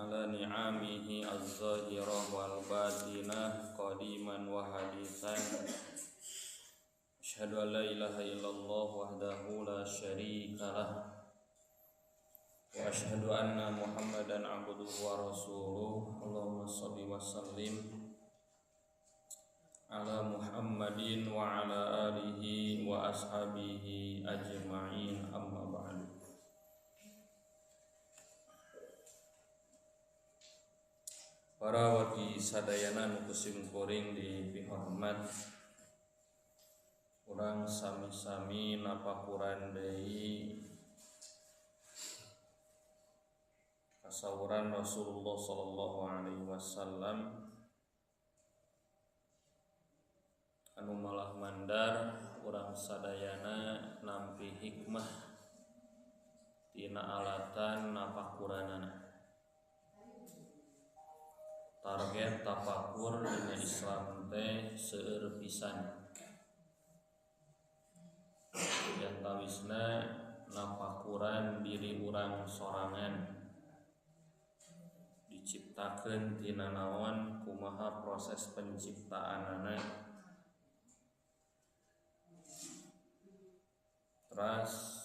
Ala ni'amihi az-zahirah wal batinah qadiman wa hadithan. Asyhadu an la ilaha illallah wahdahu la syarika lah wa asyhadu anna Muhammadan abduhu wa rasuluh. Allahumma shalli wa sallim ala Muhammadin wa ala alihi wa ashabihi ajma'in, amma ba'du. Para wargi sadayana nu kusim kuring dipihormat, urang sami-sami napakuran deui kasawuran Rasulullah sallallahu alaihi wasallam anu malah mandar urang sadayana nampi hikmah tina alatan napakuranana. Target tapakur dina Islam teh seueur pisan. Jantawisna napakuran diri urang sorangan, diciptakeun tina naon, kumaha proses penciptaanana. Teras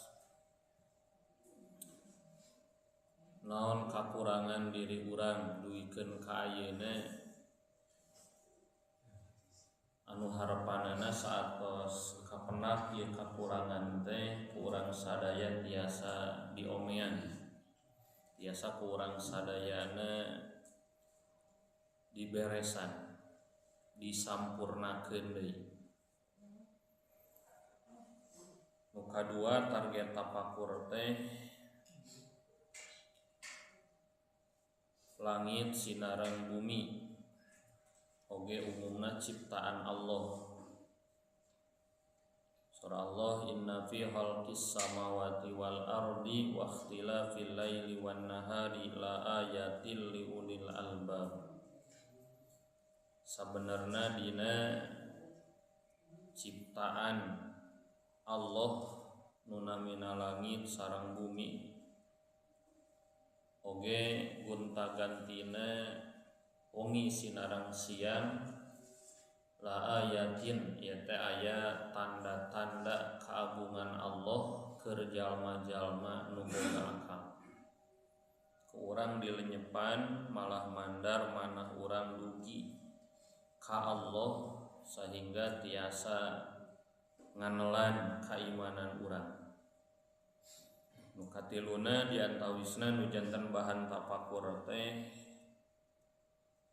naon kakurangan diri urang duikeun ka ayeuna anu harepanana saat tos kapenak ieu kakurangan teh ku urang sadaya tiasa diomean, tiasa ku urang sadayana diberesan, disampurnakeun deui. Nu kadua target tapakur teh langit sinareng bumi oge umumna ciptaan Allah. Surah Allah, inna fi khalqis samawati wal ardi wa ikhtilafil laili wan nahari la ayatil liulil albab. Sabenerna dina ciptaan Allah nu namina langit sareng bumi oge gonta-gantina wengi sinareng siang, la ayatin ieu teh aya tanda-tanda keagungan Allah keur jalma-jalma nu boga akal. Ku urang dilenyepan malah mandar manah urang dugi ka Allah sehingga tiasa nganelan kaimanan urang. Nu katiluna diantawisna nu janten bahan tapakur teh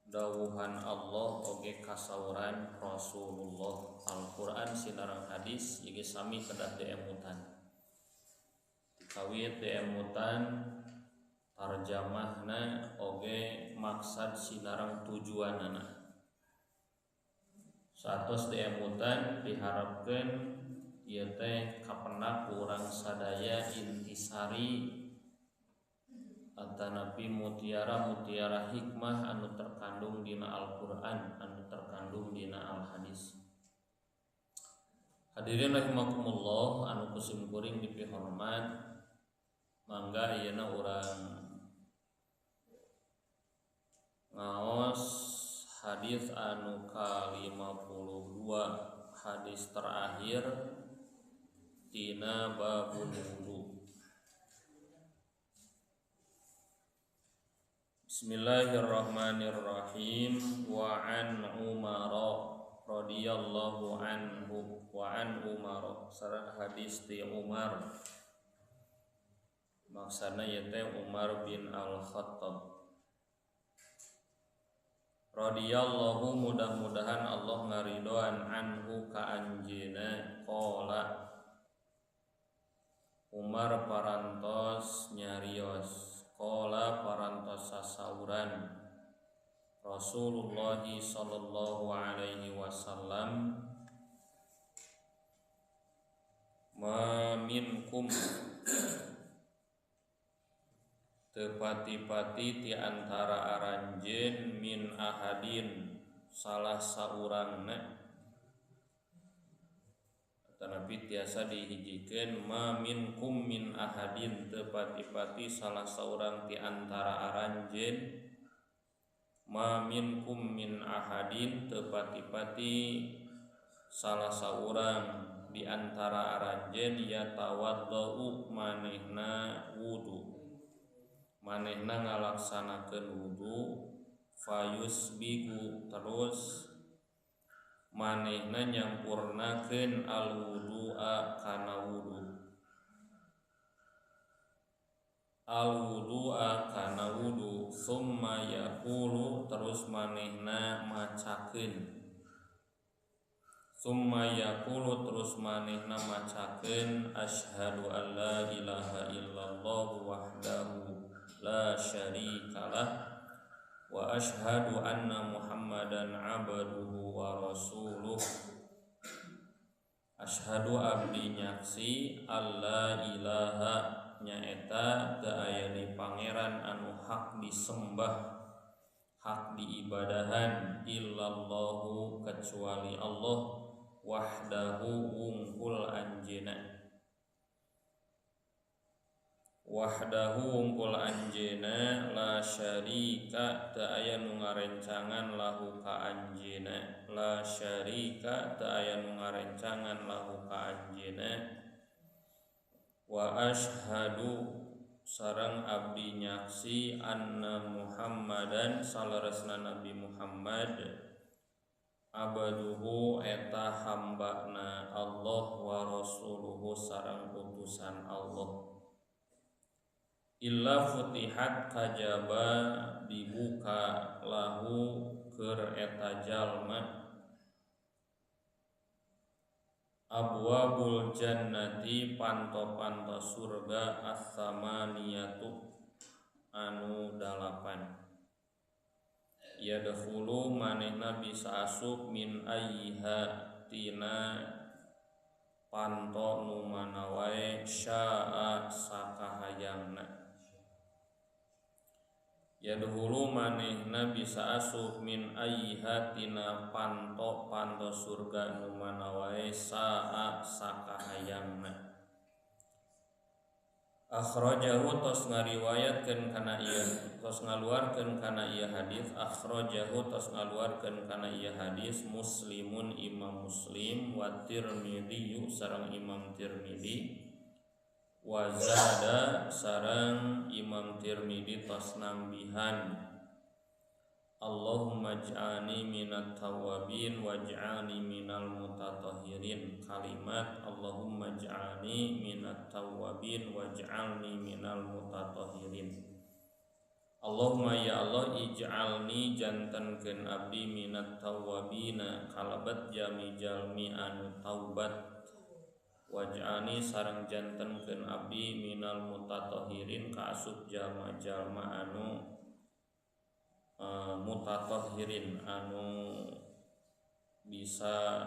dawuhan Allah oge kasauran Rasulullah. Al-Qur'an sinareng hadis ieu sami kedah diemutan. Dikawit diemutan tarjamahna oge maksad sinareng tujuanana. Saatos diemutan diharapkeun ieu teh kapenak ku urang sadaya intisari atanapi mutiara-mutiara hikmah anu terkandung dina Al-Qur'an, anu terkandung dina Al-Hadis. Hadirin rahimakumullah anu kusim kuring dipihormat, mangga ayeuna urang ngaos hadis anu ka-52, hadis terakhir tina babul wudu. Bismillahirrahmanirrahim. Wa an Umar radhiyallahu anhu, wa an Umar, sareng hadis ti Umar, maksana ieu teh Umar bin Al-Khattab radhiyallahu, mudah-mudahan Allah ngaridoan anhu ka anjeunna. Qala Umar parantos nyarios, qala parantos sasauran Rasulullah sallallahu alaihi wasallam, ma minkum, tepati-pati ti antara aranjeun, min ahadin salah saurangna, Tanapi tiasa dihijikeun ma minkum min ahadin teu pati-pati salah saurang ti antara aranjeun ma minkum min ahadin teu pati-pati salah saurang di antara aranjeun yatawaddau manehna wudu manehna ngalaksanakeun wudu fayusbigu terus manehna nyampurnakeun al-wudu'a kana wudu al-wudu'a kana wudu summa yaqulu terus manehna macakeun summa yaqulu terus manehna macakeun asyhadu an la ilaha illallah wahdahu la syarikalah wa asyhadu anna Muhammadan abduhu wa rasuluh asyhadu abdi nyaksi alla ilaha nyaeta teu aya di pangeran anu hak disembah hak diibadahan illallahu kecuali Allah wahdahu wungkul anjeuna wahdahu wungkul anjeuna la syarika teu aya nu ngarencangan lahu ka anjeuna la syarika teu aya nu ngarencangan lahu ka anjeuna wa asyhadu sareng abdi nyaksi anna Muhammadan saleresna Nabi Muhammad abduhu eta hambana Allah wa rasuluhu sareng utusan Allah illa futihat kajaba dibuka lahu keur eta jalma abwabul jannati panto-panto surga as-samaniyatu anu 8 yadkhulu manehna bisa asup min ayyiha tina panto nu mana wae syaa sakahayangna yadkhulu manehna bisa asup min ayyiha tina panto-panto surga nu mana wae saa sakahayangna akhrajahu tos ngariwayatkeun kana ieu tos ngaluarkeun kana ieu hadis akhrajahu tos ngaluarkeun kana ieu hadis Muslimun Imam Muslim wa Tirmidzi sareng Imam Tirmidzi wa zada sareng Imam Tirmidzi tos nambihan Allahumma ij'alni minat tawwabin waj'alni minal mutatahhirin kalimat Allahumma ij'alni minat tawwabin waj'alni minal mutatahhirin Allahumma ya Allah ij'alni jantenkeun abdi minat tawwabina kalabat jami jalmi anu taubat waj'alni sareng jantenkeun abdi minal mutatahhirin kaasup jalma-jalma anu mutatahhirin anu bisa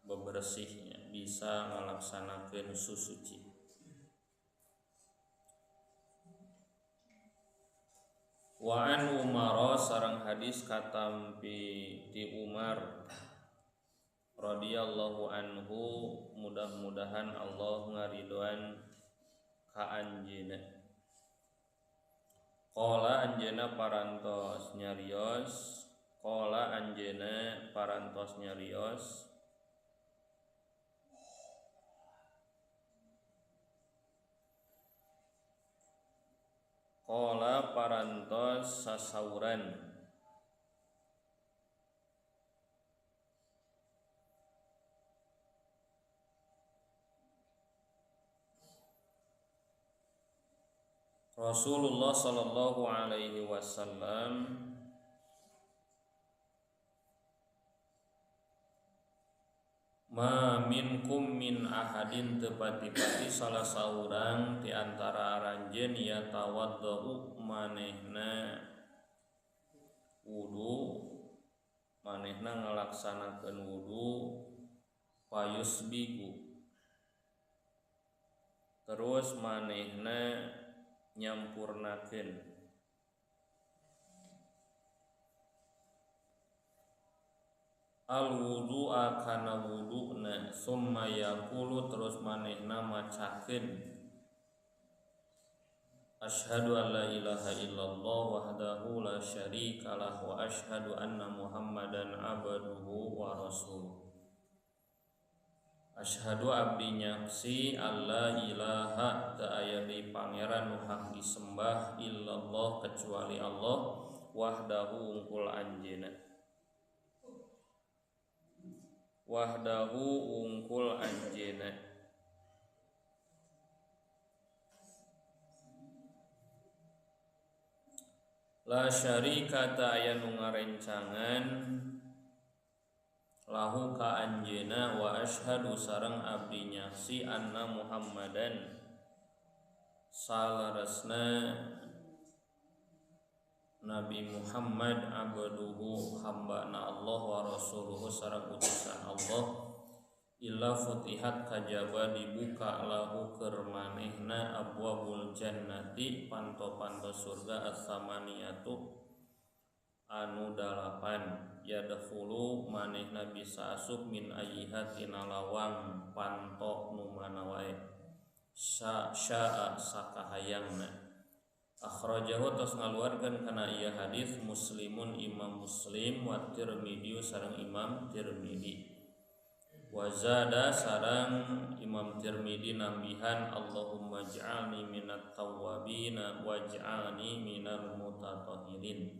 bebersihnya bisa ngalaksanakeun susuci. Wa an Umar sareng hadis katampi ti Umar radhiyallahu anhu mudah-mudahan Allah ngaridoan ka anjeunna. Qala anjeunna parantos nyarios qala anjeunna parantos nyarios qala parantos sasauran Rasulullah sallallahu alaihi wasallam ma minkum min ahadin tepati-pati salah saurang di antara aranjeun ya tawaddau manehna wudu manehna ngalaksanakeun wudu fayusbigu terus manehna nyampurnakeun Al wudu'a kana wudu'na summa yaqulu terus manehna macakeun asyhadu an la ilaha illallah wahdahu la syarikalah wa asyhadu anna Muhammadan abduhu wa rasuluh. Asyhadu abdi nyaksi alla ilaha teu aya deui pangeran nu hak disembah illallah kecuali Allah wahdahu ungkul anjeunna. Wahdahu ungkul anjeunna. La syarika ta aya nu ngarencangan lahu ka anjeunna wa asyhadu sareng abdi nyaksi anna Muhammadan salaresna Nabi Muhammad abduhu hambana Allah wa rasuluhu sareng utusan Allah illa futihat kajaba dibuka lahu keur manehna abwabul jannati panto-panto surga as-samaniyatu anu dalapan yadkhulu manehna bisa asup min ayyiha tina lawang panto nu mana wae syaa sakahayangna. Akhrajahu tos ngaluarkeun kana ieu hadis Muslimun Imam Muslim wa Tirmidzi sareng Imam Tirmidzi. Wa zada sareng Imam Tirmidzi nambihan Allahumma ij'alni minat tawwabin waj'alni minal mutatahhirin.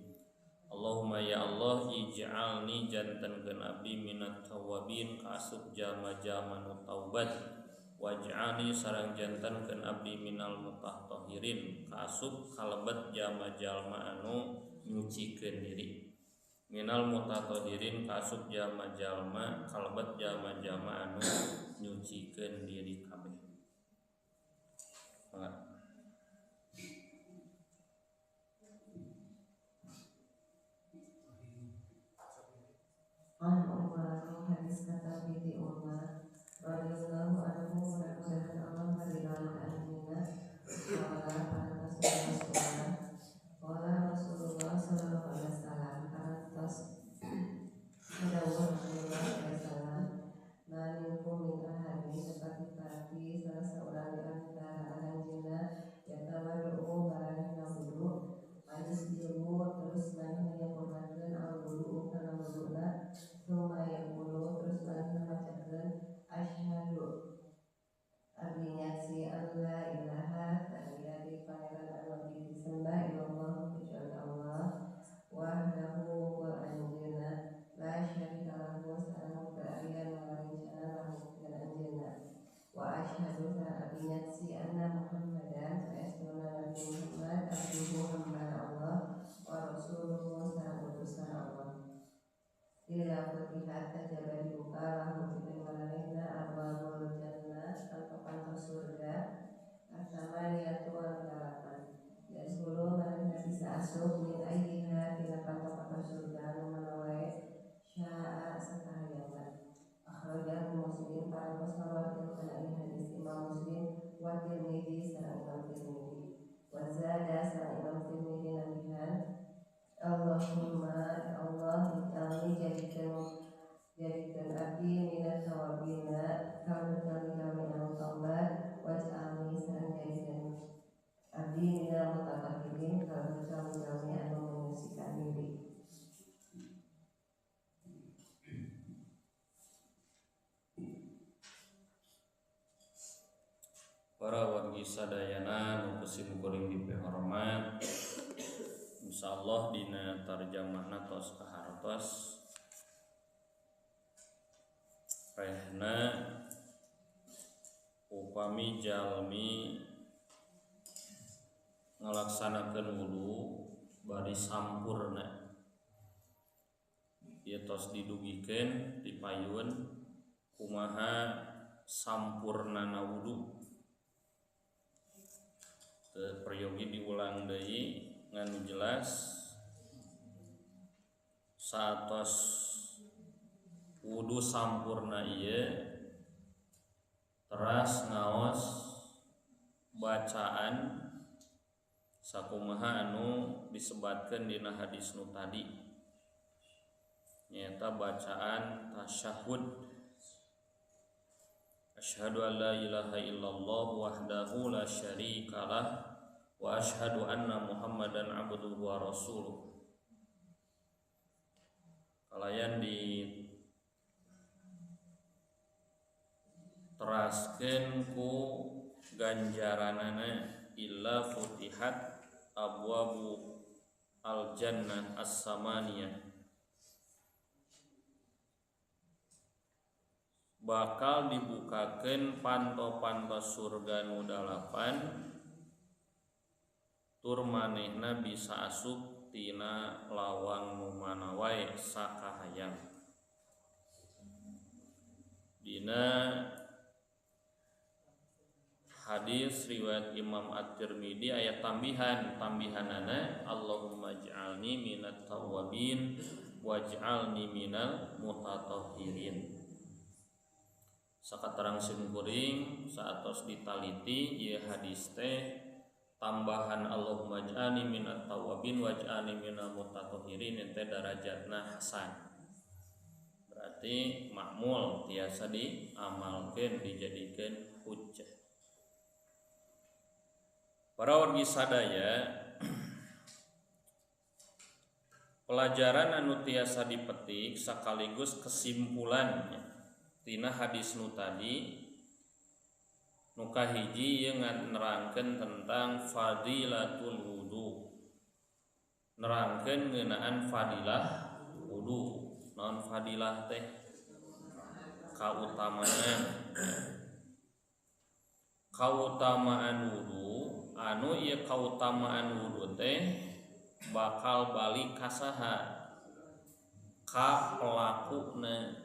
Allahumma ya Allah ij'alni jantenkeun abdi minat tawwabin kaasup jalma-jalma nu taubat. Waj'alni sareng jantenkeun abdi minal mutatahhirin kaasup kalebet jalma-jalma anu nyucikeun diri. Minal mutatahhirin kaasup jalma-jalma kalebet jalma-jalma anu nyucikeun diri kabeh. Mangga. An Umar hadis kata binti Umar radhiyallahu anhu mudah-mudahan Allah meridhai anjeunna qala parantos Rasulullah qala Rasulullah sallallahu alaihi wasallam parantos dawuh Rasulullah sallallahu alaihi wasallam ma minkum min ahadin tepati-pati salah seorang di antara anjeunna yatawaddu maranehna wudu ayusbiru terus manehna nyampurnakeun al wudu kana wuduna summa yaqulu terus manehna macakeun asyhadu abdi nyaksi alla ilaha ta'ala di pangeran anu abdi disembah illallah kecuali Allah wahdahu wa anjeunna la syarika lahu sareng teu aya nu ngarencangan lahu pikeun anjeunna wa asyhadu sareng abdi nyaksi anna Muhammadan saestuna Nabi Muhammad abduhu hambana Allah wa rasuluhu sareng utusan Allah. Ila futihat tajaba dibuka lahu pikeun maranehna abwabul jannah panto-panto surga as-samaniyatu anu dalapan yadkhulu manehna bisa asup min ayyiha tina panto-panto surga anu mana wae syaa sakahayangna. Akhrajahu Muslim parantos ngaluarkeun kana ieu hadis Imam Muslim wa Tirmidzi sareng Imam Tirmidzi wa zada sareng Imam Tirmidzi nambihan Allahumma ya Allah ij'alni jadikeun abdi minat tawabina kami anu taubat waj'alni sareng jadikeun abdi minal mutatahhirin kami anu menyucikan diri. Para wargi sadayana nu kusim kuring dipihormat, insyaallah dina tarjamahna tos kahartos rehna upami jalmi ngalaksanakeun wudu bari sampurna ieu tos didugikeun dipayun kumaha sampurnana wudu. Teu peryogi diulang deui ngan jelas saatos wudu sampurna ieu teras ngaos bacaan sakumaha anu disebatkeun dina hadis nu tadi. Nyaeta bacaan tasyahud. Asyhadu an la ilaha illallah wahdahu la syarikalah wa asyhadu anna Muhammadan abduhu wa rasuluh. Kalayan diteraskeun ku ganjaranana illa futihat abwabu al jannah as-samaniyah, bakal dibukakeun panto-panto surga nu 8 tur manehna bisa asup tina lawang nu mana wae sakahayang. Dina hadis riwayat Imam At-Tirmidzi aya tambihan, tambihanana Allahumma ij'alni minat tawwabin waj'alni minal mutatahhirin. Sakaterang simkuring saatos ditaliti ieu hadis teh tambahan Allahumma ij'alni minat tawwabin waj'alni minal mutatahhirin teh darajatna hasan. Berarti makmul tiasa diamalkeun dijadikeun hujjah. Para wargi sadaya, pelajaran anu tiasa dipetik sekaligus kesimpulannya tina hadis nu tadi nu kahiji ieu nerangkeun tentang fadilatul wudu, nerangkeun ngeunaan fadilah wudu. Naon fadilah teh? Kautamaan. Kautamaan wudu anu ieu kautamaan wudu teh bakal balik ka saha? Ka pelakuna.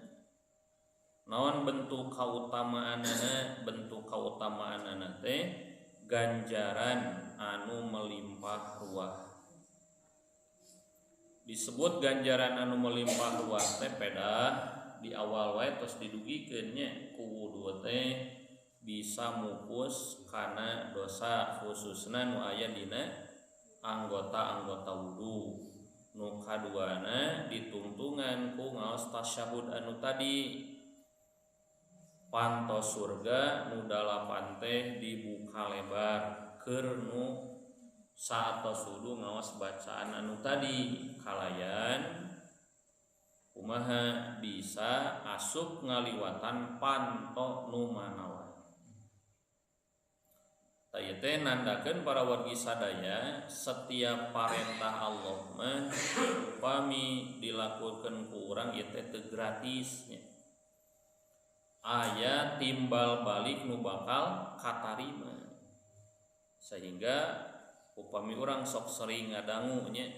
Naon bentuk kautamaanana? Bentuk kautamaanana teh ganjaran anu melimpah ruah. Disebut ganjaran anu melimpah ruah teh pedah di awal wae tos didugikeun nya ku wudu teh bisa mupus kana dosa khususna nu aya dina anggota-anggota wudu. Nu kaduana ditungtungan ku ngaos tasyahud anu tadi. Panto surga nu 8 teh dibuka lebar keur nu saatos wudu ngaos bacaan anu tadi kalayan kumaha bisa asup ngaliwatan panto nu mana wae. Tah ieu teh nandakeun para wargi sadaya setiap parentah Allah mah upami dilakukeun ku urang ieu teh teu gratis nya. Aya timbal balik nu bakal katarima. Sehingga upami urang sok sering ngadangu nya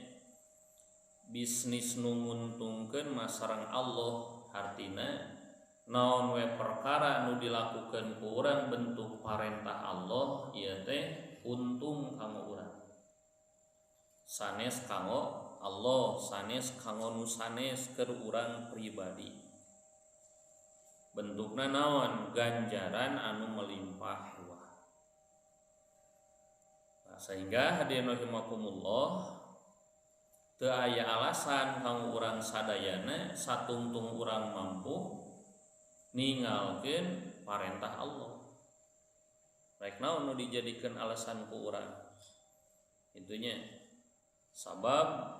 bisnis nu nguntungkeun mah sareng Allah, hartina naon we perkara nu dilakukeun ku urang bentuk parentah Allah ieu teh untung kanggo urang. Sanes kanggo Allah, sanes kanggo nu sanes keur urang pribadi. Bentukna naon? Ganjaran anu melimpah ruah. Nah, sehingga hadirin rahimakumullah teu aya alasan kanggo urang sadayana satungtung urang mampu ningalkeun parentah Allah. Rek naon nu dijadikeun alasan ku urang? Intinya sabab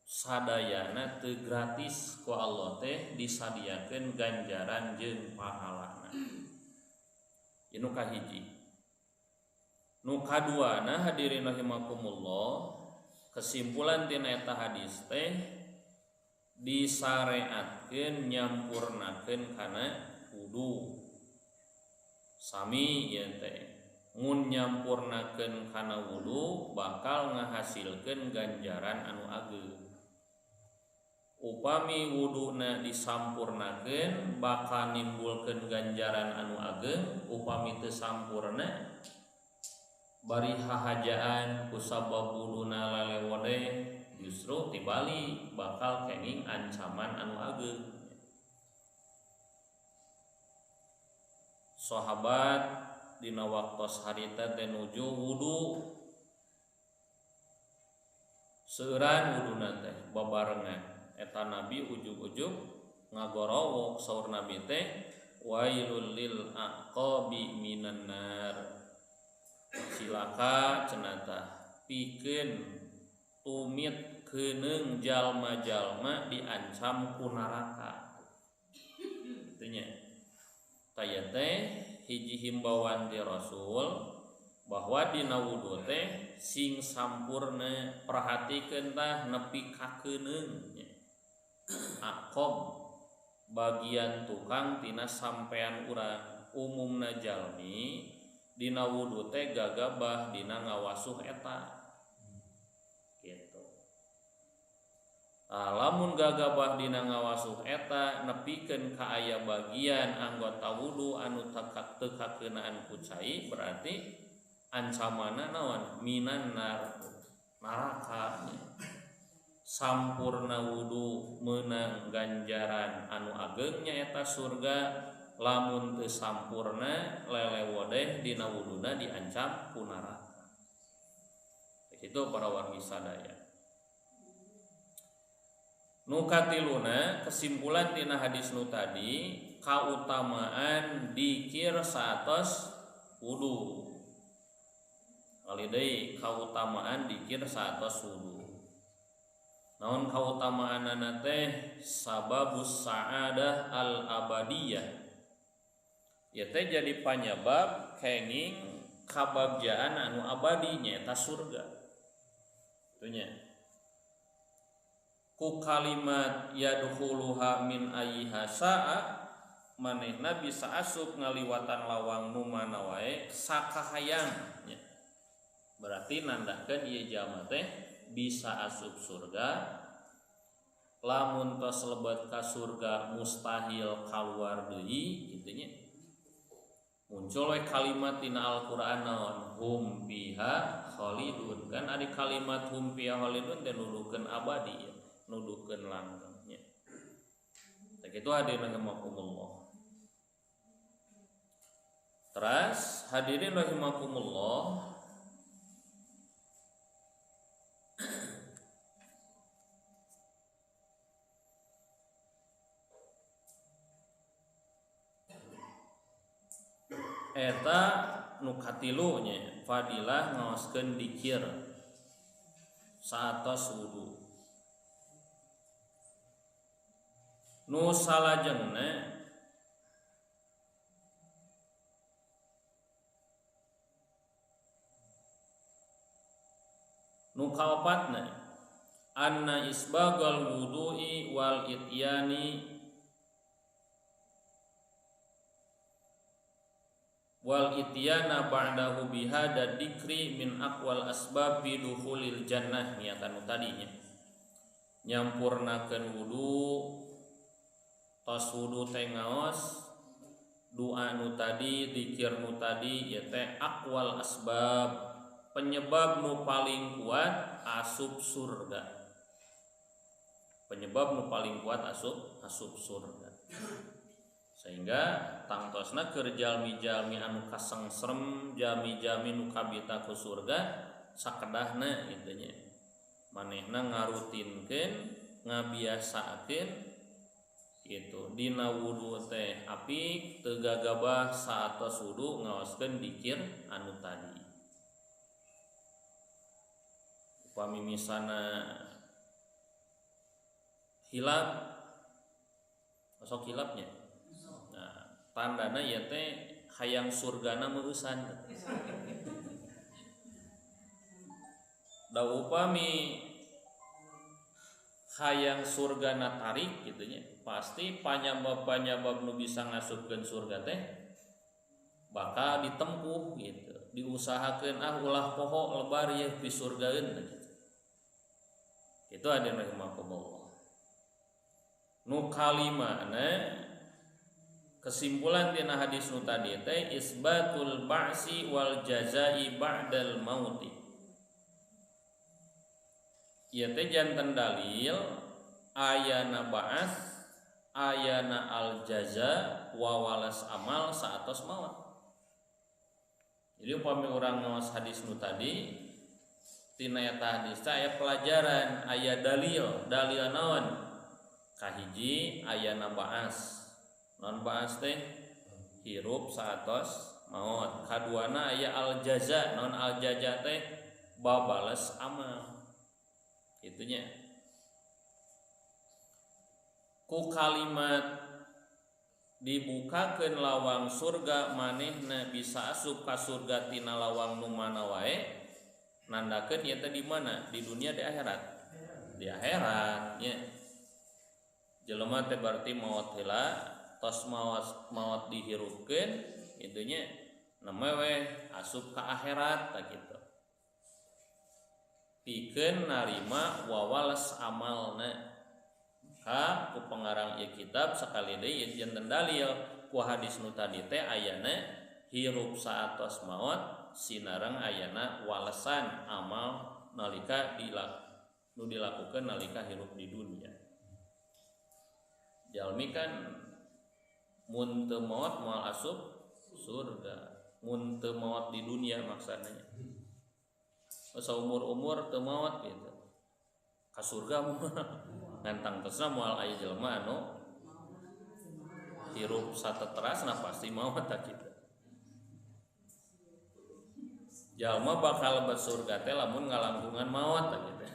sadayana teu gratis ku Allah teh disadiakeun ganjaran jeung pahalana. Ieu nu kahiji. Nu kaduana hadirin rahimakumullah, kesimpulan tina eta hadis teh disareatkeun nyampurnakeun kana wudu. Sami ieu teh mun nyampurnakeun kana wudu bakal ngahasilkeun ganjaran anu ageung. Upami wuduna disampurnakeun bakal nimbulkeun ganjaran anu ageung, upami teu sampurna bari hahajaan kusabab wuduna lalewode justru tibali bakal kenging ancaman anu ageung. Sahabat dina waktos harita teh nuju wudu seueuran wuduna teh babarengan. Eta nabi ujug-ujug ngagorowok saur nabi teh wailul lil aqabi minan nar. Cilaka cenah tah pikeun tumit keuneung jalma-jalma diancam ku neraka. Kitu nya. Taya teh hiji himbauan ti Rasul bahwa dina wudu teh sing sampurna, perhatikeun tah nepi ka keuneung nya. Aqab bagian tukang tina sampean urang umumna jalmi dina wudu teh gagabah dina ngawasuh eta gitu. Nah, lamun gagabah dina ngawasuh eta nepikeun ka aya bagian anggota wudu anu teu kakeunaan ku cai berarti ancamanna naon minan nar neraka. Sampurna wudu meunang ganjaran anu ageng nyaeta surga, lamun teu sampurna lelewodeh dina wuduna diancam ku neraka. Kitu para wargi sadaya. Nu katiluna kesimpulan tina hadis nu tadi kautamaan dikir saatos wudu. Kali deui kautamaan dikir saatos wudu. Naon kautamaanana teh sababus sa'adah al abadiyah. Ya teh jadi panyabab kenging kabagjaan anu abadi nyaeta surga. Itunya. Ku kalimat yadkhuluha min ayyiha sa'a manehna bisa asup ngaliwatan lawang nu mana wae sakahayang nya. Berarti nandakeun ieu jalma teh bisa asup surga, lamun tos lebet ka surga mustahil kaluar deui kitu nya. Muncul we kalimat dina Al-Qur'an naon hum fiha khalidun. Kan ari kalimat hum fiha khalidun teh nuduhkeun abadi ya, nuduhkeun langgeng nya. Tah kitu hadirin rahimakumullah. Teras hadirin rahimakumullah, eta nu katilu nya fadilah ngaoskeun dikir saatos wudu. Nu salajengna nu kaopatna anna isbagal wudu'i wal ityani wal ityana ba'dahu bihada dikri min aqwal asbab bi dukhulil jannah. Niatan tadinya nyampurnakeun wudu tos wudu teh ngaos doa nu tadi zikir nu tadi ya teh aqwal asbab penyebab nu paling kuat asup surga. Penyebab nu paling kuat asup surga. Sehingga tangtosna keur jalmi-jalmi anu kasengserem, jalmi-jalmi nu kabita ku surga sakedahna kitu nya. Manehna ngarutinkeun, ngabiasakeun kitu. Dina wudu teh apik teu gagabah saatos wudu ngaoskeun dikir anu tadi. Upami misana hilap, sok hilapnya. Nah, tandana ieu teh hayang surgana meueusan. Da upami hayang surgana tarik kitu nya, pasti panyabab-panyabab nu bisa ngasupkeun surga teh bakal ditempuh gitu. Diusahakeun ah ulah poho lebar ye pisurgaeun gitu. Itu ada rahimakumullah. Nu kalimana kesimpulan tina hadis nu tadi teh isbatul ba'si wal jazai ba'dal mauti. Ieu teh janten dalil ayana ba'ats, ayana al jaza wawalas amal saatos maut. Jadi upami urang ngaos hadis nu tadi tina eta hadis teh aya pelajaran, aya dalil, dalil naon? Kahiji ayana baas. Non baas teh hirup saatos maot. Kaduana aya al jaza. Non al jaza teh babales amal. Itunya. Ku kalimat dibukakeun lawang surga manehna bisa asup ka surga tina lawang nu mana wae, nandakeun ieu teh di mana? Di dunia di akhirat. Di akhirat nya. Jelema teh berarti maot heula, tos maot dihirupkeun kitu nya, neme we asup ka akhirat tah kitu. Pikeun narima wawales amalna. Ka ku pengarang ieu kitab sakali deui ieu janten dalil ku hadis nu tadi teh ayana hirup saatos maot sinareng ayana walesan amal nalika nu dilakukeun nalika hirup di dunia. Jalmi kan mun teu maot moal asup surga, mun teu maot di dunia maksana nya. Saumur-umur teu maot gitu. Ka surga moal. Ngantang terusna moal aya jelema anu hirup sateterasna pasti maot tah kitu. Jalma bakal lebet surga teh lamun ngalangkungan maot tah kitu.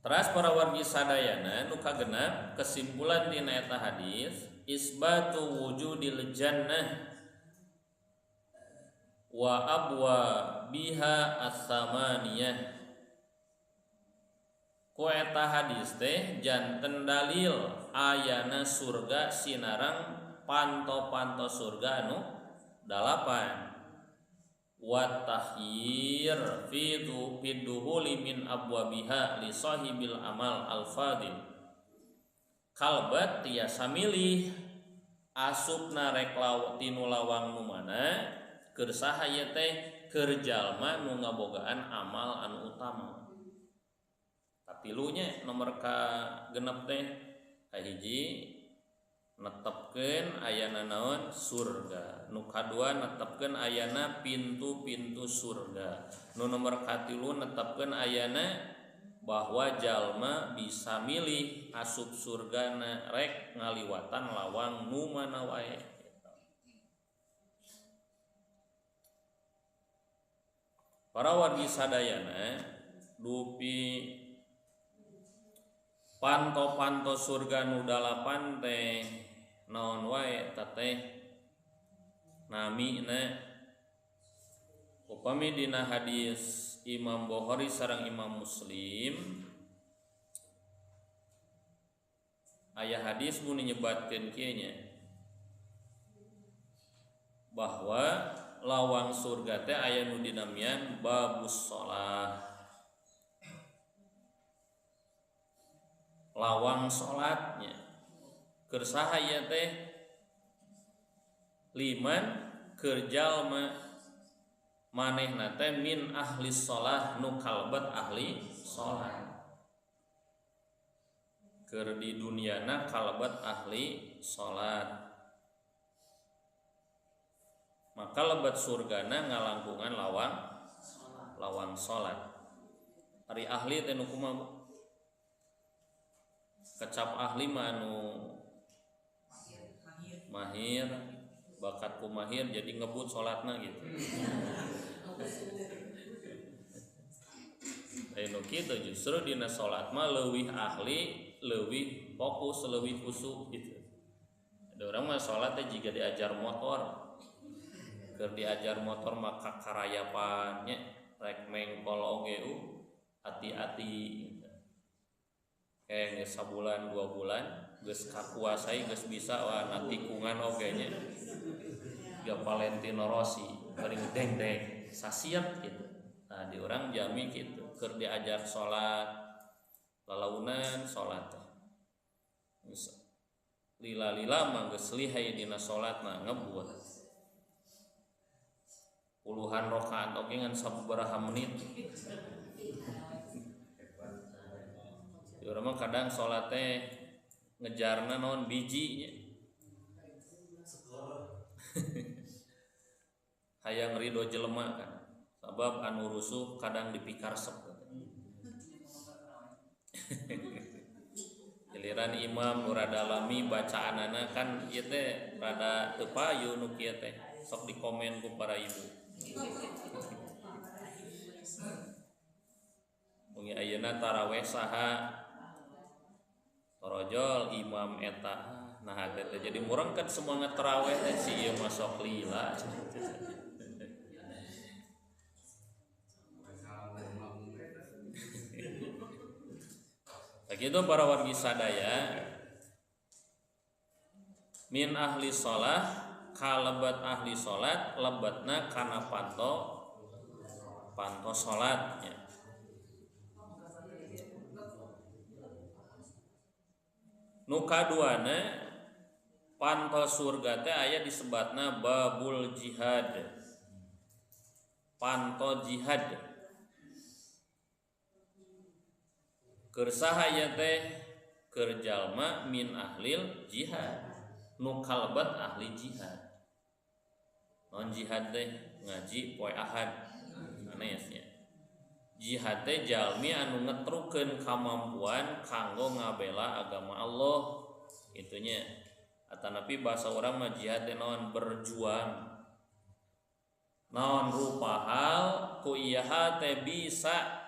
Teras para wargi sadayana nu kagenep kesimpulan dina eta hadis isbatu wujudil jannah wa abwa biha as-samaniyah. Ku eta hadis teh janten dalil ayana surga sinarang panto-panto surga anu 8. Wa tahyir fi duhuli min abwabiha li sahibil amal al fadil. Kalbat tiasa milih asupna rek tinu lawang nu mana keur saha ieu teh keur jalma nu ngabogaan amal anu utama. Katilunya nomor ka genep teh kahiji netepkeun ayana naon surga, nu kadua netepkeun ayana pintu-pintu surga, nu nomor katilu netepkeun ayana bahwa jalma bisa milih asup surgana rek ngaliwatan lawang nu mana wae. Para wargi sadayana dupi panto-panto surga nu 8 teh naon wae teh namina. Upami dina hadis Imam Bukhari sareng Imam Muslim aya hadis nu nyebatkeun kieu nya bahwa lawang surga teh aya nu dinamian babus shalah, lawang salatnya. Keur saha ieu teh liman keur jalma manehna teh min ahli shalah nu kalebet ahli salat. Keur di duniana kalebet ahli salat. Maka lebet surgana ngalangkungan lawang salat. Ari ahli teh nu kumaha? Kecap ahli mah anu mahir, bakat ku mahir jadi ngebut salatna gitu. Lain nu kitu justru dina salat mah leuwih ahli, leuwih fokus, leuwih khusyuk gitu. Ada orang mah salat teh jiga diajar motor. Keur diajar motor mah kakarayapan nya, rek mengkol oge hati-hati gitu. Kayak geus sabulan 2 bulan geus kakuasai geus bisa wah na tikungan oge nya. Ga Valentino Rossi paling deng-deng sasiap gitu. Nah di orang jami gitu keur diajar salat lalaunan salat teh. Geus lila-lila mah geus lihai dina salat mah ngebuat puluhan rakaat oge ngan sababaraha menit. Di urang mah kadang salat teh ngejarna naon bijinya. Hayang ridho jelema kan. Sabab anu rusuh kadang dipikaresep. Giliran imam nu rada lami bacaanana kan ieu teh rada teu payu nu kieu teh sok dikomen ku para ibu. Wengi ayeuna taraweh saha torojol imam eta nah teh jadi murengkeun semangat taraweh teh si ieu mah sok lila. Begitu para wargi sadaya min ahli sholah kalebat ahli sholat lebatna kana panto panto sholat ya. Nu kaduana panto surga teh aya disebatna babul jihad, panto jihad. Keur saha ieu teh keur jalma min ahlil jihad, nu kalebet ahli jihad. Non jihad teh ngaji poe Ahad sanes nya. Jihad teh jalmi anu ngetrukeun kamampuan kanggo ngabela agama Allah itunya. Atanapi bahasa urang mah jihad teh naon berjuang. Naon rupa hal ku ieu teh bisa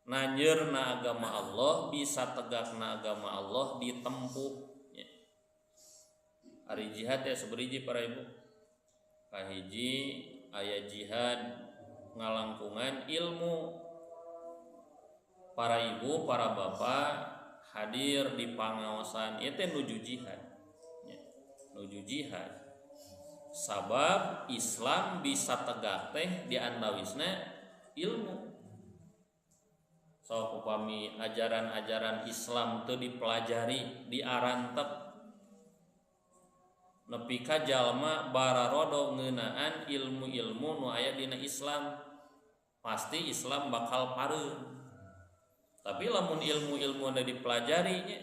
nanyeurna agama Allah, bisa tegakna agama Allah ditempuh ya. Ari jihad teh sabariji para ibu. Kahiji aya jihad ngalangkungan ilmu. Para ibu, para bapak hadir di pangaosan ieu teh nuju jihad ya. Nuju jihad. Sabab Islam bisa tegak teh di antawisna ilmu. Sok upami ajaran-ajaran Islam teu dipelajari, diarantep nepi ka jalma bararodo ngeunaan ilmu-ilmu nu aya dina Islam, pasti Islam bakal pareum. Tapi lamun ilmu-ilmu nu dipelajari nya,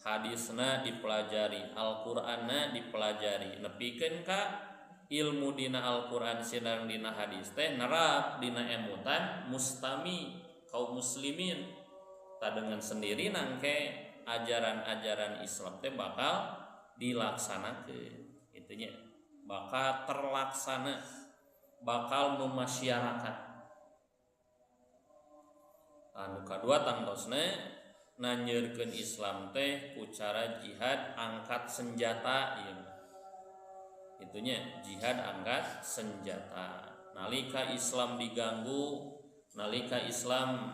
hadisna dipelajari, Al-Qur'anna dipelajari, nepikeun ka ilmu dina Al-Qur'an sinareng dina hadis teh nerap dina emutan mustami kaum muslimin. Tak dengan sendiri nangke ajaran-ajaran Islam teh bakal dilaksanakeun, itunya bakal terlaksana, bakal memasyarakat. Anu kadua tangtosna nanyeurkeun Islam teh ku cara jihad angkat senjata ieu. Itunya jihad angkat senjata. Nalika Islam diganggu, nalika Islam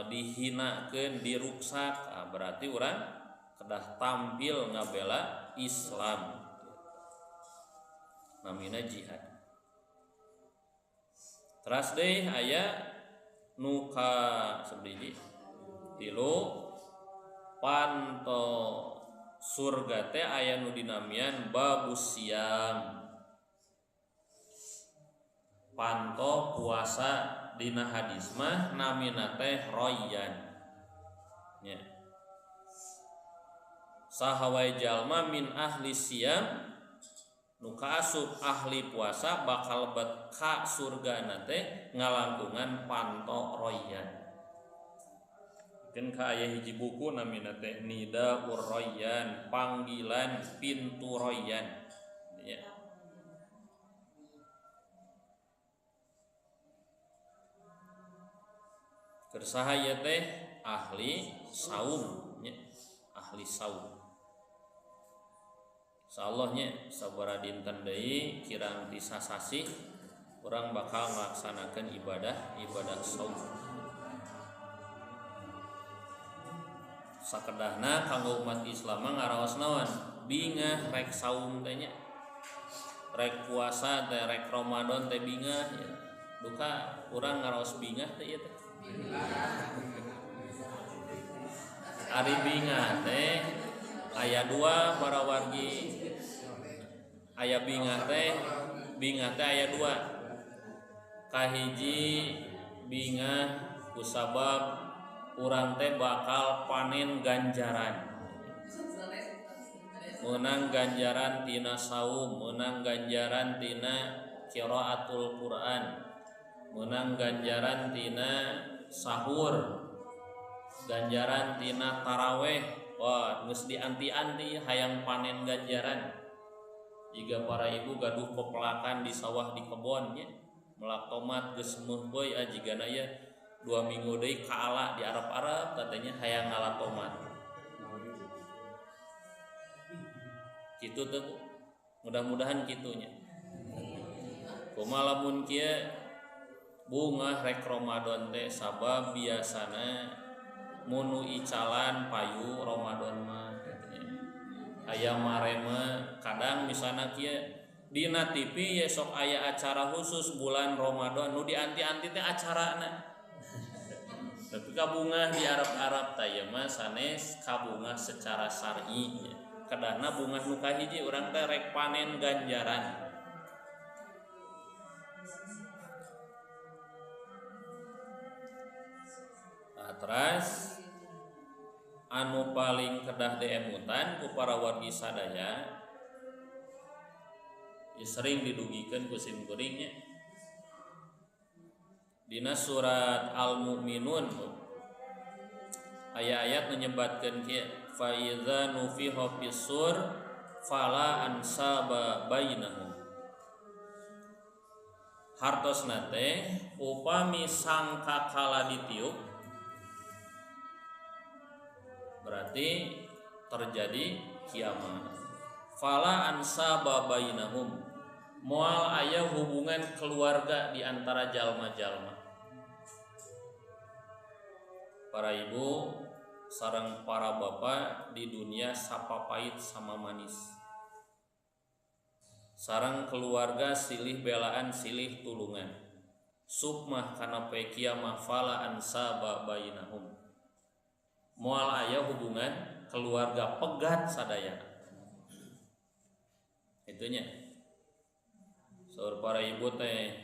dihinakeun, diruksak, berarti urang kedah tampil ngabela Islam. Namina jihad. Teras deui aya nu ka sabiji tilu panto surga teh aya nu dinamian babus siam. Panto puasa dina hadis mah namina teh royan nya. Saha wae jalma min ahli siam nu kaasup ahli puasa bakal lebet ka surgana teh ngalangkungan panto royan. Keun ka aya hiji buku namina teh Nidaur Royan, panggilan pintu royan nya. Keur saha ieu teh ahli saum nya, ahli saum. Insyaallah nya sabaraha dinten deui kirang ti sasasih urang bakal ngalaksanakeun ibadah saum. Sakedahna kanggo umat Islam mah ngaraos naon? Bingah rek saum teh nya. Rek puasa teh rek Ramadan teh bingah ya. Duka urang ngaraos bingah teh ieu teh. Ari bingah teh aya dua para wargi. Aya bingah teh aya dua. Kahiji bingah kusabab urang teh bakal panen ganjaran. Menang ganjaran tina saum, menang ganjaran tina qiraatul Quran, menang ganjaran tina sahur, ganjaran tina taraweh. Wah, geus dianti-anti hayang panen ganjaran. Jika para ibu gaduh pepelakan di sawah di kebon nya, melak tomat geus meuh bae jigana ya 2 minggu deui kaala di Arab-Arab katanya hayang ngala tomat. Kitu teh Bu. Mudah-mudahan kitunya. Kumaha lamun kieu bungah rek Ramadan teh sabab biasana munu icalan payu Ramadan mah gitu nya. Aya marema kadang misalna kieu dina TV ye sok aya acara khusus bulan Ramadan nu dianti-anti teh acarana. Tapi kabungah di Arab-Arab teh ieu mah sanes kabungah secara syar'i nya. Kedahna bungah nu kahiji urang teh rek panen ganjaran. Nah, teras anu paling kedah diemutan ku para wargi sadaya ya sering didugikeun ku sim kuring nya. Dina surat Al-Mu'minun aya ayat menyebatkeun kieu fa iza nufiha fis-sur fala ansaba bainahum. Hartosna teh upami sangkakala ditiup berarti terjadi kiamat. Fala ansaba bainahum, moal aya hubungan keluarga di antara jalma-jalma. Para ibu sareng para bapak di dunia sapapait sama manis. Sareng keluarga silih belaan silih tulungan. Sukmah kana poe kiamah fala ansaba bainahum. Moal aya hubungan keluarga pegat sadayana. Itunya. Saur para ibu teh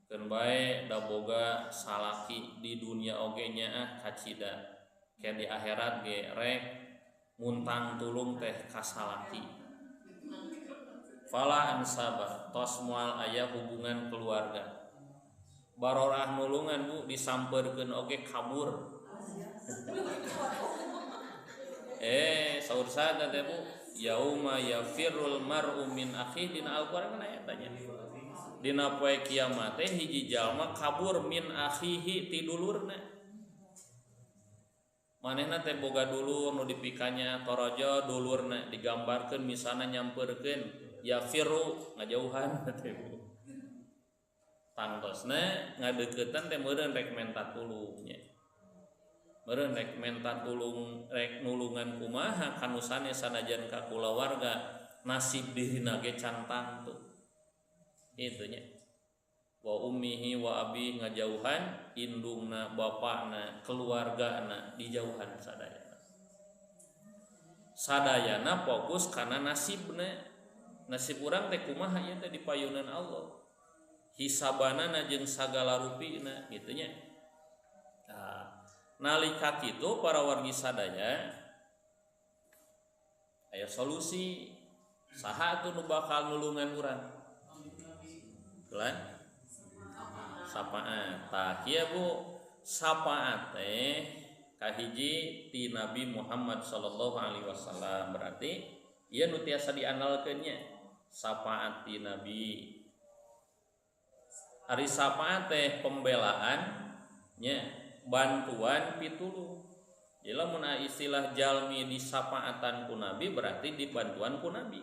keun bae da boga salaki di dunia oge nyaah kacida. Ke di akhirat ge rek muntang tulung teh ka salaki. Fala ansaba tos moal aya hubungan keluarga. Barorah nulungan Bu disampeurkeun oge kabur. Saur sada teh Bu, yauma yafirrul mar'u min akhihi dina Al-Qur'an kan aya tanya. Dina poe kiamat teh hiji jalma kabur min akhihi ti dulurna. Manehna teh boga dulur nu dipikanya torojo dulurna digambarkeun misalna nyampeurkeun yafirru ngajauhan teh Bu. Tangtosna ngadeuketan teh meureun rek menta tulung nya. Meureun rek menta tulung rek nulungan kumaha kanu sanes sanajan ka kulawarga nasib dirina ge can tangtu. Itu nya. Wa ummihi wa abi ngajauhan indungna bapakna keluargana dijauhan sadayana. Sadayana fokus kana nasibna. Nasib urang teh kumaha ieu teh dipayunan Allah. Hisabanana jeung sagala rupina kitu nya. Nah, nalika kitu para wargi sadaya aya solusi saha atuh nu bakal nulungan urang? Kelan? Sapaat. Tah kieu Bu, sapaat teh kahiji ti Nabi Muhammad sallallahu alaihi wasallam. Berarti ieu nu tiasa diandalkeun nya sapaat ti Nabi. Ari sapaat teh pembelaan nya bantuan pitulung. Jadi lamun istilah jalmi disapaatan ku Nabi berarti dibantuan ku Nabi.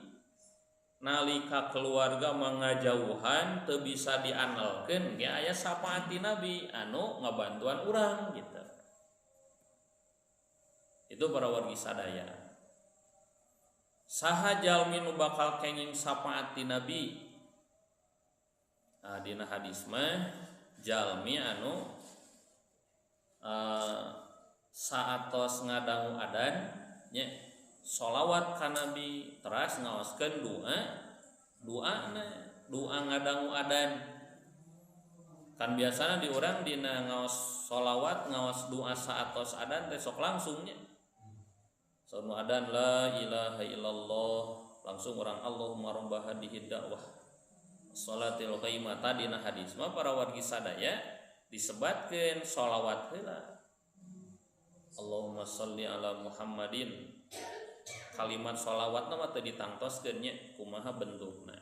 Nalika keluarga mangajauhan teu bisa diandalkeun ge aya sapaat ti Nabi anu ngabantuan urang gitu. Itu para wargi sadaya. Saha jalmi nu bakal kenging sapaat ti Nabi? Nah, dina hadis mah jalmi anu saatos ngadangu adan nya sholawat ka Nabi teras ngaoskeun doa doana doa ngadangu adan. Kan biasana di urang dina ngaos sholawat ngaos doa saatos adan teh sok langsung nya. Sono adan la ilaha illallah langsung urang Allahumma rabb hadhihi dakwah salatil qaimah. Dina hadis mah para wargi sadaya Disebatkeun sholawat heula. Allahumma sholli ala Muhammadin. Kalimat sholawatna mah teu ditangtoskeun nya kumaha bentukna.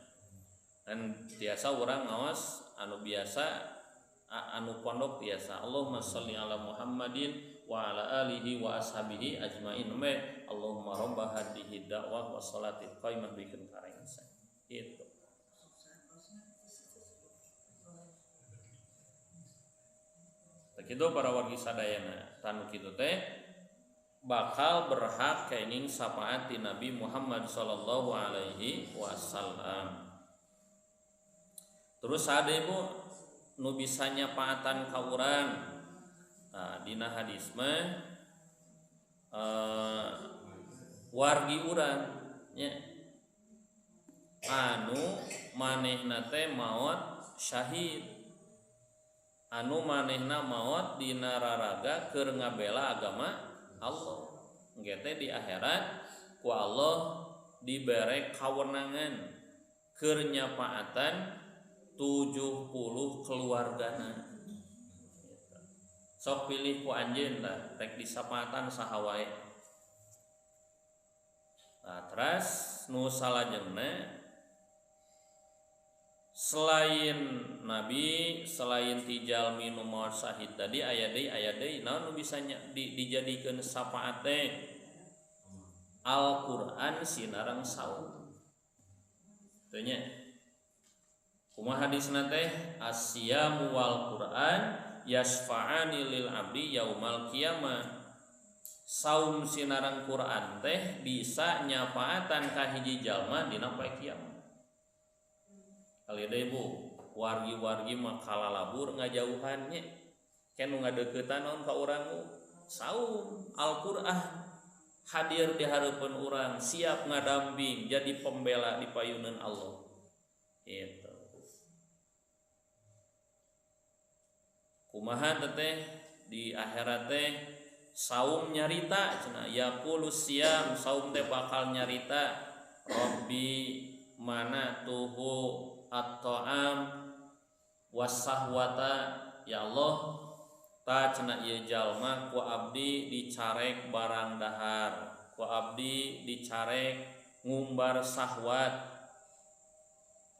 Dan tiasa urang ngaos anu biasa anu pondok biasa Allahumma sholli ala Muhammadin wa ala alihi wa ashabihi ajmain me Allahumma rabba hadhihi da'wah wa salati qaimah bikin karengsa itu. Kitu para wargi sadayana tanu kitu teh bakal berhak kenging syafaat Nabi Muhammad sallallahu alaihi wasallam. Terus ada ibu nu bisa nyapaatan ka urang. Nah, dina hadis mah wargi urang nya anu manehna teh maot syahid. Anu manehna maot dina raraga keur ngabela agama Allah. Engke teh di akhirat ku Allah dibere kawenangan keur nyapaatan 70 keluargana. Sok pilih ku anjeun tah rek disapatan saha wae. Nah, teras nu salajengna selain nabi, selain ti jalmi nu maot syahid tadi aya deui naon nu bisa dijadikeun syafaat teh? Al-Qur'an sinareng saum. Teu nya. Kumaha hadisna teh? Asyamu wal Qur'an yasfa'ani lil abdi yaumal qiyamah. Saum sinareng Qur'an teh bisa nyafaatan ka hiji jalma dina poe kiamat. Kali deui Bu, wargi-wargi mah kalalabur ngajauhan nya. Ken nu ngadeuketan naon ka urang saum Al-Qur'an hadir di hareupeun urang, siap ngadamping jadi pembela di payuneun Allah. Gitu. Kumaha teteh di akhirat teh saum nyarita cenah yaqulu siam saum teh bakal nyarita Rabbi mana tuhu at-ta'am wasahwata ya Allah ta cenah ieu jalma ku abdi dicarek barang dahar ku abdi dicarek ngumbar sahwat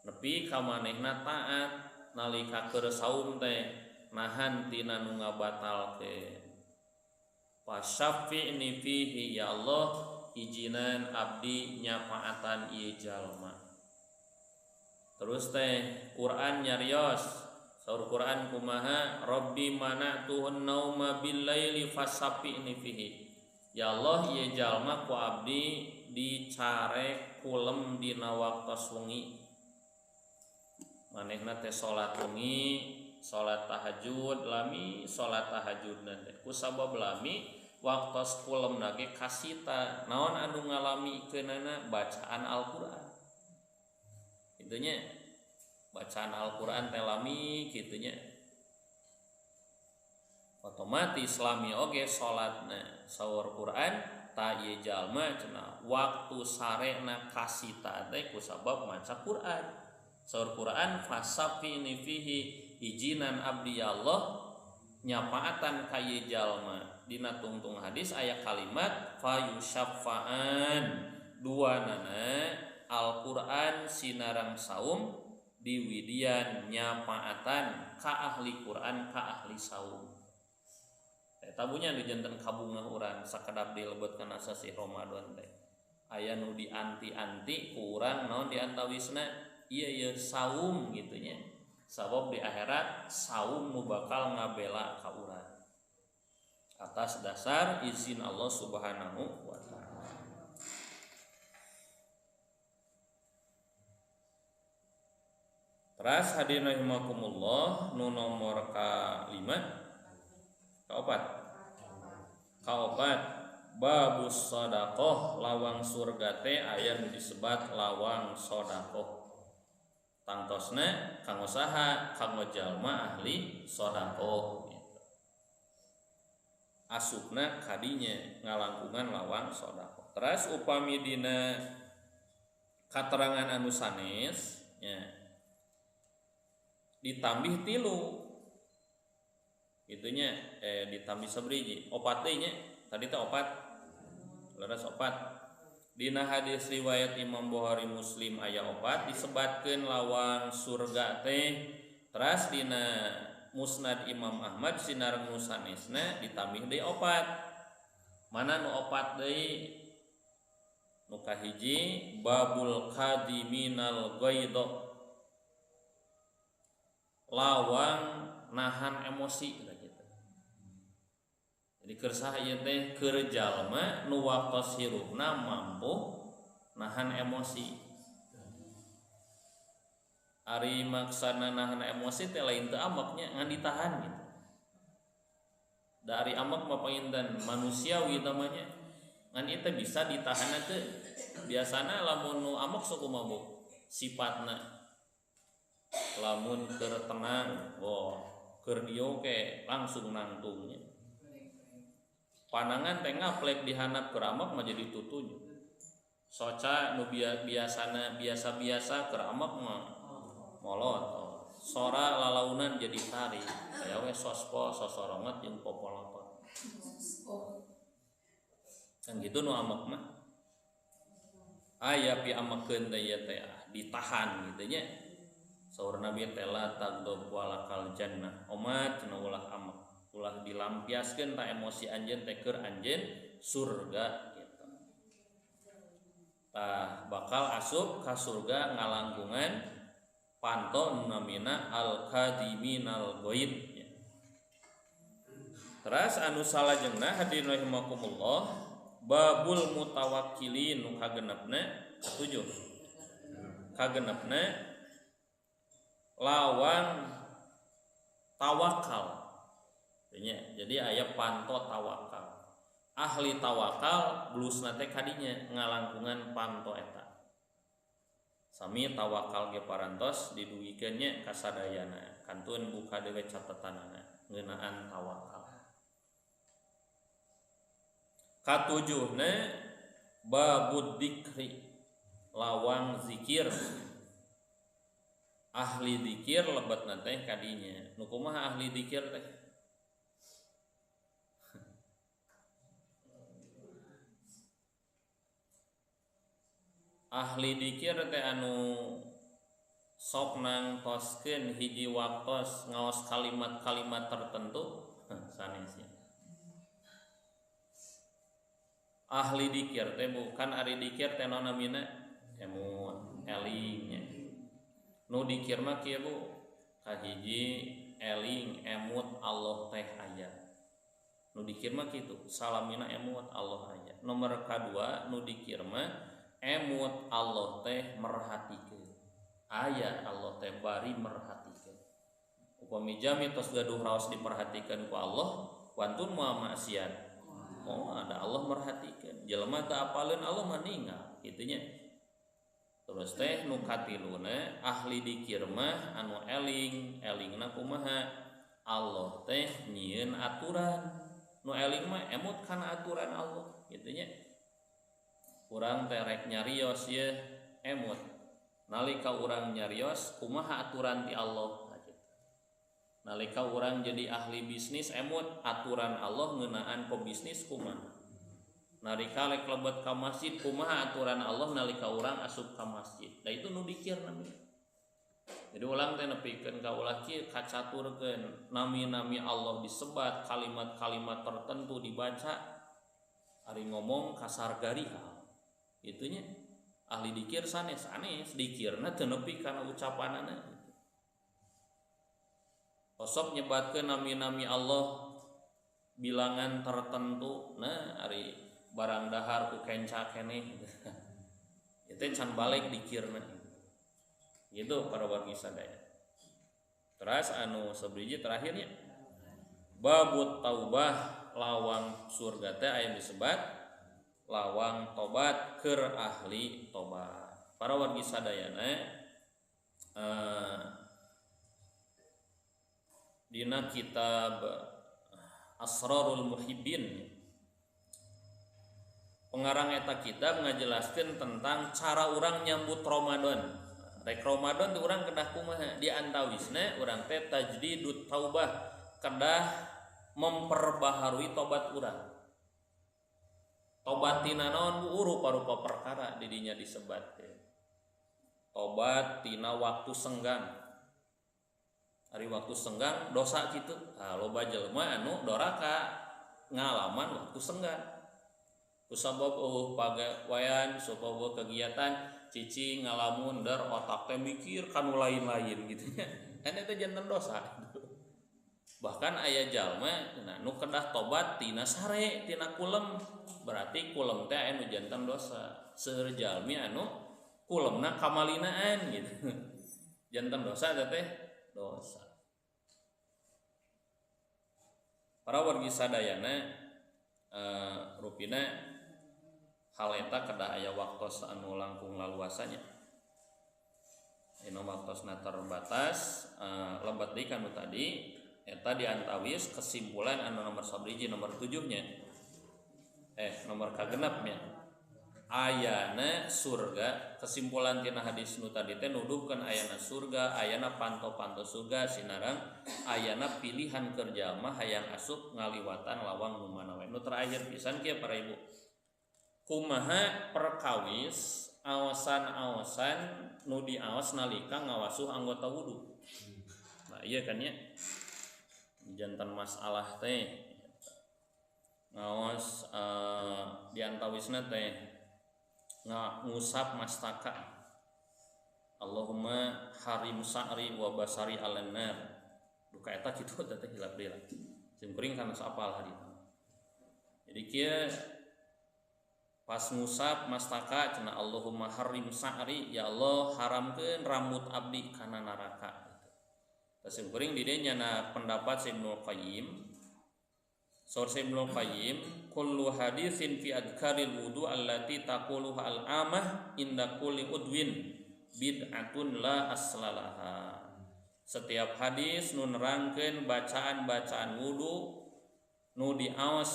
nepi ka manehna taat nalika keur saum teh nahan tina nu ngabatalkeun. Fasyafi'ni fihi ya Allah ijinan abdi nyafaatan ieu jalma. Terus teh Quran nyarios saur Quran kumaha Rabbi mana'tuhun nauma bil-laili fasyafi'ni fihi. Ya Allah ieu jalma ku abdi dicarek kulem dina waktos wengi. Manehna teh salat wengi, salat tahajud lami, salat tahajudna teh ku sabab lami waktos kulemna ge kasita naon anu ngalami keunana bacaan Al-Qur'an. Itunya bacaan Al-Qur'an teh lami kitu nya. Otomatis lami oge salatna saur Qur'an ta ieu jalma cenah waktu sarena kasita teh ku sabab maca Qur'an. Saur Qur'an fasafini fihi ijinan abdi ya Allah nyapaatan ka ieu jalma. Dina tungtung hadis aya kalimat fayusyaffa'an duanana Al-Qur'an sinareng saum diwidian nyapaatan ka ahli Qur'an ka ahli saum. Eta bunya nu janten kabungah urang sakedap dilebet kana sasih Ramadan teh. Aya nu dianti-anti ku urang naon diantawisna ieu ieu saum gitu nya. Sabab di akhirat saum nu bakal ngabela ka urang. Atas dasar izin Allah Subhanahu wa taala. Teras hadirin rahimakumullah nu nomor ka-5 ka-4. Ka-4 babus sedekah lawang surga teh aya nu disebat lawang sedekah. Tangtosna kanggo saha kanggo jalma ahli sedekah. Asupna kadinya ngalangkungan lawang sedekah. Teras upami dina katerangan anu sanes nya ditambih 3. Itunya ditambih sabriji opat deui nya tadi teh opat leres opat. Dina hadis riwayat Imam Bukhari Muslim aya opat disebatkeun lawang surga teh. Teras dina Musnad Imam Ahmad sinar nu sanesna ditambih deui opat. Mana nu opat deui? Nu kahiji babul kadiminal ghaidha, lawang nahan emosi gitu. Jadi keur saha ieu teh keur jalma nu waktos hirupna mampu nahan emosi. Ari maksana nahan emosi teh lain teu amaknya ngan ditahan gitu. Da ari amak mah panginten manusiawi namanya. Ngan ieu teh bisa ditahan teh. Biasana lamun nu amak sok kumaha bu sifatna. Lamun keur tenang, wah keur dieu ke langsung nangtungnya. Panangan teh ngaplek dihanap keur amak mah jadi tutunya. Soca nu biasana biasa-biasa keur amak mah molot. Sora lalaunan jadi tari. Aya we sospo sosoronget jeung popolotot. Kan gitu nu amak mah. Aya pi amakeun teh ieu teh ditahan gitu nya. Saur Nabi teh la tagdob walakal jannah. Omat cenah ulah amak, ulah dilampiaskeun ta emosi anjeun teh keur anjeun surga gitu. Tah bakal asup ka surga ngalangkungan panto nu namina al-kadiminal ghaid. Teras anu salajengna hadirin rahimakumullah babul mutawakkilin nu kagenepna katujuh. Kagenepna lawang tawakal. Jadi aya panto tawakal. Ahli tawakal blusna teh kadinya ngalangkungan panto eta. Sami tawakal ge parantos didugikeun nya kasadayana. Kantun buka deui catetanana ngeunaan tawakal. Katujuhna babud dikri, lawang zikir. Ahli dikir lebetna teh kadinya. Nu kumaha ahli dikir teh? Ahli dikir teh anu sok nangtoskeun hiji waktos ngaos kalimat-kalimat tertentu sanesnya. Ahli dikir teh bukan ari dikir teh naon namina emut eling nya. Nu dikir mah kieu Bu, kahiji eling emut Allah teh aya. Nu dikir mah kitu, salamina emut Allah aya. Nomor kadua nu dikir mah emut Allah teh merhatikeun. Aya Allah teh bari merhatikeun. Upami jami tos gaduh raos diperhatikeun ku Allah, wantun moal maksiat. Oh, ada Allah merhatikeun. Jelema teu apaleun Allah mah ninggal kitu nya. Terus teh nu katiluna ahli dikir mah anu eling, elingna kumaha? Allah teh nyieun aturan. Nu eling mah emut kana aturan Allah kitu nya. Urang teh rek nyarios ye emut. Nalika urang nyarios kumaha aturan ti Allah gitu. Nalika urang jadi ahli bisnis emut aturan Allah ngeunaan pebisnis kumaha. Nalika rek lebet ka masjid kumaha aturan Allah nalika urang asup ka masjid. Da itu nu dikir namanya. Jadi ulang teh nepikeun ka ulah kieu kacaturkeun nami-nami Allah disebat, kalimat-kalimat tertentu dibaca, ari ngomong kasar garihal. Itunya ahli dikir sanes sanes dikirna teu nepi kana ucapanana. Osok nyebatkeun nami-nami Allah bilangan tertentu, nah ari barang dahar ku kenca keneh. Itu can balik dikirna. Gitu para wargi sadaya. Terus anu sabriji terakhirnya babut taubah, lawang surga teh aya disebat lawang tobat keur ahli tobat. Para wargi sadayana dina kitab Asrarul Muhibbin pengarang eta kitab ngajelaskeun tentang cara urang nyambut Ramadan. Rek Ramadan teh urang kedah kumaha? Di antawisna urang teh tajdidut taubah, kedah memperbaharui tobat urang. Tobat tina naon Bu rupa-rupa perkara didinya disebatkeun. Tobat tina waktu senggang. Ari waktu senggang dosa kitu. Ah loba jelema anu doraka ngalaman waktu senggang. Kusabab eueuh pagawean, sabab kegiatan cicing ngalamun der otak teh mikir kanu lain-lain gitu nya. Kan eta janten dosa. Bahkan aya jalma nah, nu kedah tobat tina sare tina kulem, berarti kulem teh aya nu janten dosa. Seueur jalmi anu kulemna kamalinaan gitu. Janten dosa teh dosa. Para wargi sadayana rupina hal eta kedah aya waktos anu langkung laluasanya. Anu waktosna terbatas, lebat deui kanu tadi eta diantawis kesimpulan anu nomor sabriji nomor 7 nya. Nomor kagenepnya. Ayana surga, kesimpulan tina hadis nu tadi teh nuduhkeun ayana surga, ayana panto-panto surga sinarang ayana pilihan kerja mah hayang asup ngaliwatan lawang nu mana we. Nu terakhir pisan kieu para ibu. Kumaha perkawis awasan-awasan nu diawas nalika ngawasuh anggota wudu. Nah iya kan ya. Jantan masalah teh ngawas diantawisna teh ngusap mastaka. Allahumma harim sa'ri wa basari alan nar. Duka eta kitu teh hilap deui lah. Sim kuring kana apal hadis. Jadi kieu pas ngusap mastaka cenah Allahumma harim sa'ri, ya Allah haramkeun rambut abdi kana neraka. Sim kuring di dieu nyana pendapat Ibnu Qayyim. Saur Ibnu Qayyim, kullu haditsin fi adkaril wudu allati taquluha al-amah inda kulli udwin bid'atun la aslalaha. Setiap hadis nu nerangkeun bacaan-bacaan wudu nu diaos,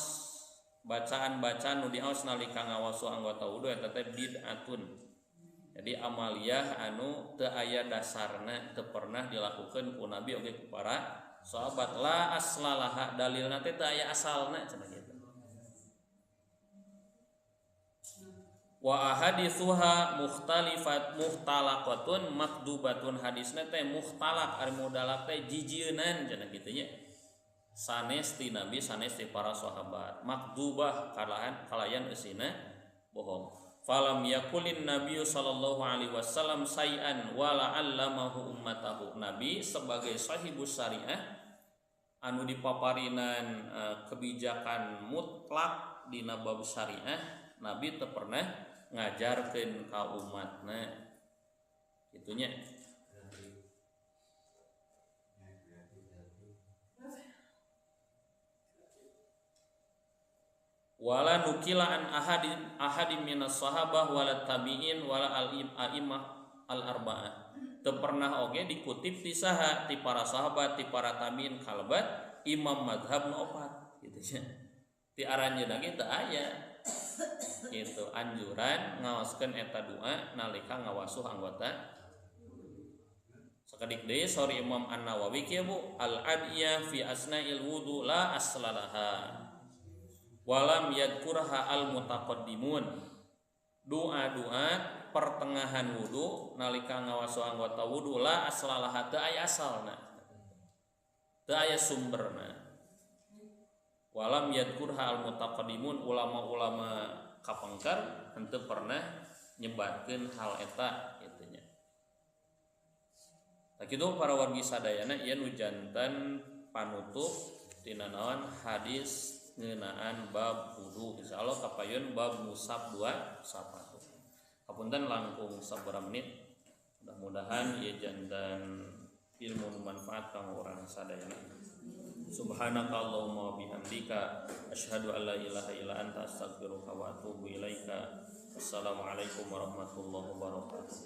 bacaan-bacaan nu diaos nalika ngawasu anggota wudu eta teh bid'atun. Jadi amaliyah anu teu aya dasarna, teu pernah dilakukeun ku Nabi oge ku para sahabat. La aslalaha, dalilna teh teu aya asalna cenah kitu. Wa ahaditsuha mukhtalifat mukhtalaqatun makdubatun, hadisna teh mukhtalaq ari mudalak teh jijieunnan cenah kitu nya. Sanes ti Nabi, sanes ti para sahabat. Makdubah kalayan eusina bohong. Falam yakulin nabiyyu sallallahu alaihi wasallam sayan wala allamahu ummatahu. Nabi sebagai sahibus syariah anu dipaparinan kebijakan mutlak dina bab syariah, Nabi teu pernah ngajarkeun ka umatna. Kitunya. Wala nukila an ahadin minas sahabah wala tabi'in wala al-a'immah al-arba'ah. Teu pernah oge dikutip ti saha, ti para sahabat, ti para tabi'in kalbat imam mazhab nu opat gitu nya. Ti aranjeunna ge teu aya. Gitu anjuran ngaoskeun eta doa nalika ngawasuh anggota. Sakedik deui saur Imam An-Nawawi kieu Bu, al-adiyah fi asna'il wudu la aslalaha. Walam yadkurha al mutaqaddimun. Doa-doa pertengahan wudu nalika ngawasu anggota wudu la aslalaha, teu aya asalna, teu aya sumberna. Walam yadkurha al mutaqaddimun, ulama-ulama kapengker henteu pernah nyebatkeun hal eta kitu nya. Tah kitu para wargi sadayana ieu nu janten panutup tina naon hadis ngeunaan bab wudu. Insyaallah kapayun bab musab dua sapatu. Hapunten langkung sabaraha menit. Mudah-mudahan ieu janten ilmu nu manfaat kanggo urang sadayana. Subhanaka Allahumma wa bihamdika asyhadu an la ilaha illa anta astaghfiruka wa atubu ilaika. Assalamualaikum warahmatullahi wabarakatuh.